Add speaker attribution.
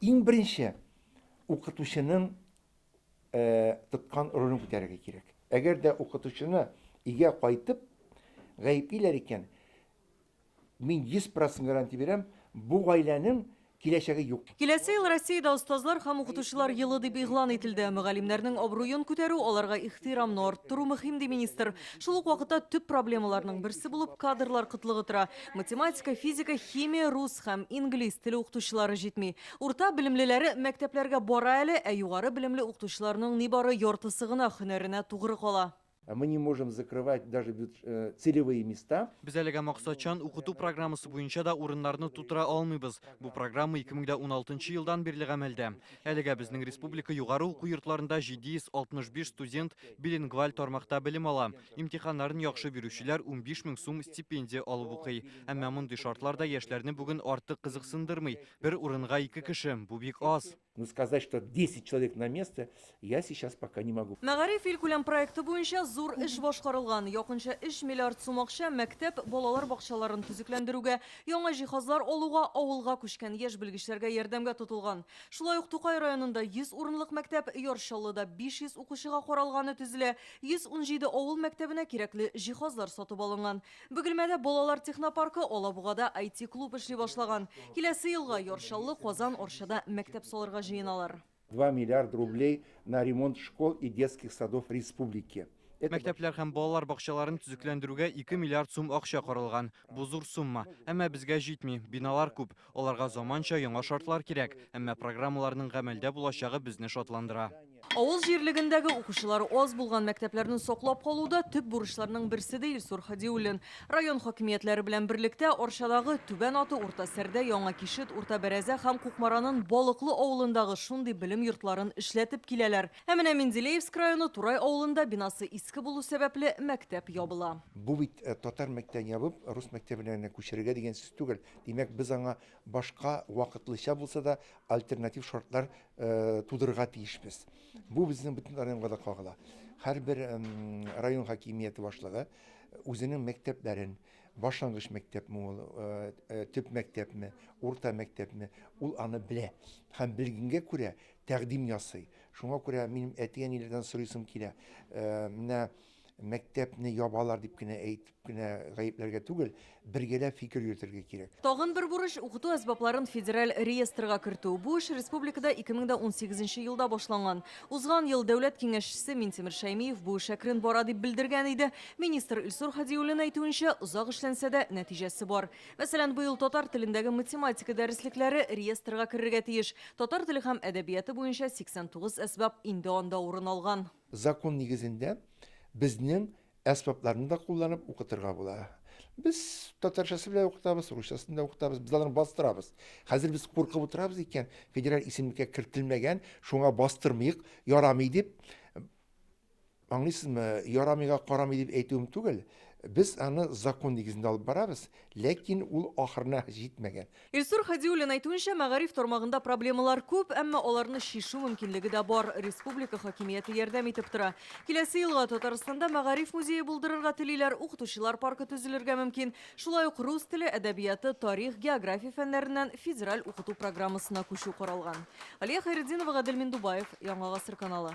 Speaker 1: Иң беренче укытучының тоткан ролен күтәрергә кирәк. Әгәр дә укытучыны өйгә кайтып гаеплиләр икән, мин 100% гарантия бирәм, бу гаиләнең киләчәге юк.
Speaker 2: Киләсе ел Россиядә остазлар һәм укытучылар елы дип игълан ителде. Мөгаллимнәрнең абруен күтәрү, аларга ихтирамны арттыру мөһим, ди министр. Шул ук вакытта төп проблемаларның берсе булып кадрлар кытлыгы тора. Математика, физика, химия, рус һәм инглиз теле укытучылары җитми. Урта белемлеләре мәктәпләргә бара әле, ә югары белемле укытучыларның нибары яртысы гына һөнәренә тугры кала.
Speaker 1: Мы не можем закрывать даже целевые места.
Speaker 3: Без әлегә максатчан укыту программасы буенча да урыннарны тутыра алмыйбыз. Бу программа 2016 елдан бирле гамәлдә. Әлегә безнең республика югары уку йортларында 765 студент билингваль тармакта белем ала. Имтиханнарын яхшы бирүчеләр 15 мең сум стипендия алып укый. Әмма мондый шартлар да яшьләрне бүген артык кызыксындырмый. Бер урынга ике кеше, бу бик аз.
Speaker 1: Но сказать, что 10 человек на место, я сейчас пока не могу.
Speaker 2: Мәгариф илкүләм проекты буенча зур эш башкарылган. Якынча 3 миллиард сум акча мәктәп, балалар бакчаларын төзекләндерүгә, яңа җиһазлар алуга, авылга күчкән яшь белгечләргә ярдәмгә тотылган. Шулай ук Тукай районында 100 урынлык мәктәп, Яр Чаллыда 500 укучыга каралганы төзелә, 117 авыл мәктәбенә кирәкле җиһазлар сатып алынган. Бөгелмәдә балалар технопаркы, Алабугада IT-клуб эшли башлаган. Киләсе елга Яр Чаллы, Казан, Арчада мәктәп салырга җыеналар.
Speaker 1: 2 миллиард рублей на ремонт школ и детских садов республики.
Speaker 3: Это Мәктәпләр һәм балалар бакчаларын төзекләндерүгә 2 миллиард сум акча каралган. Бу зур сумма. Әмма безгә җитми. Биналар күп. Аларга заманча яңа шартлар кирәк. Әмма программаларның гамәлдә булачагы безне шатландыра.
Speaker 2: Авыл җирлегендәге укучылары аз булган мәктәпләрне саклап калу да төп бурычларның берсе, ди Илсур Һадиуллин. Район хакимиятләре белән берлектә Арчадагы Түбән Аты, Урта Сәрдә, Яңа Кишет, Урта Бәрәзә һәм Кукмаранын Балыклы авылындагы шундый белем йортларын эшләтеп киләләр. Ә менә Менделеевск районы Турай авылында бинасы иске булу сәбәпле, мәктәп ябыла.
Speaker 1: Бу бит татар мәктәбен ябып, рус мәктәбенә генә күчерергә дигән сүз түгел. Димәк, без аңа башка вакытлыча булса да альтернатив шартлар тудырырга тиешбез. Бу безнең бөтен районга да кагыла. Һәрбер район хакимияте башлыгы үзенең мәктәпләрен, башлангыч мәктәпме ул, төп мәктәпме, урта мәктәпме, ул аны белә. Һәм белгәнгә күрә тәкъдим ясый. Шуңа күрә минем әти-әниләрдән сорыйсым килә. Менә мәктәпне ябалар дип кенә әйтеп кенә гаепләргә түгел, бергәләп фикер йөртергә кирәк.
Speaker 2: Тагын бер бурыч, укыту әсбапларын федераль реестрга кертү. Бу эш республикада 2018 елда башланган. Узган ел Дәүләт Киңәшчесе Минтимер Шәймиев бу эш әкрен бара дип белдергән иде. Министр Илсур Һадиуллин әйтүенчә, озак эшләнсә дә, нәтиҗәсе бар. Мәсәлән, быел татар телендәге математика дәреслекләре реестрга керергә тиеш. Татар теле һәм әдәбияты буенча 89 әсбап инде анда урын алган.
Speaker 1: Закон нигезендә безнең әсбапларны да кулланып укытырга була. Без татарчасы белән укытабыз, русчасын да укытабыз, без аларны бастырабыз. Хәзер без куркып утырабыз икән, федераль исемлеккә кертелмәгән, шуңа бастырмыйк, ярамый дип. Аңлыйсызмы, ярамыйга карамый дип әйтүем түгел. Без аны закон нигезендә алып барабыз, ләкин ул ахырына җитмәгән.
Speaker 2: Илсур Һадиуллин әйтүенчә, мәгариф тармагында проблемалар күп, әмма аларны чишү мөмкинлеге дә бар, республика хакимияте ярдәм итеп тора. Киләсе елга Татарстанда мәгариф музее булдырырга телиләр, укытучылар паркы төзелергә мөмкин. Шулай ук рус теле, әдәбияты, тарих, география фәннәреннән федераль укыту программасына күчү каралган. Алия Хәйретдинова, Гадел Миндубаев, Яңа Гасыр каналы.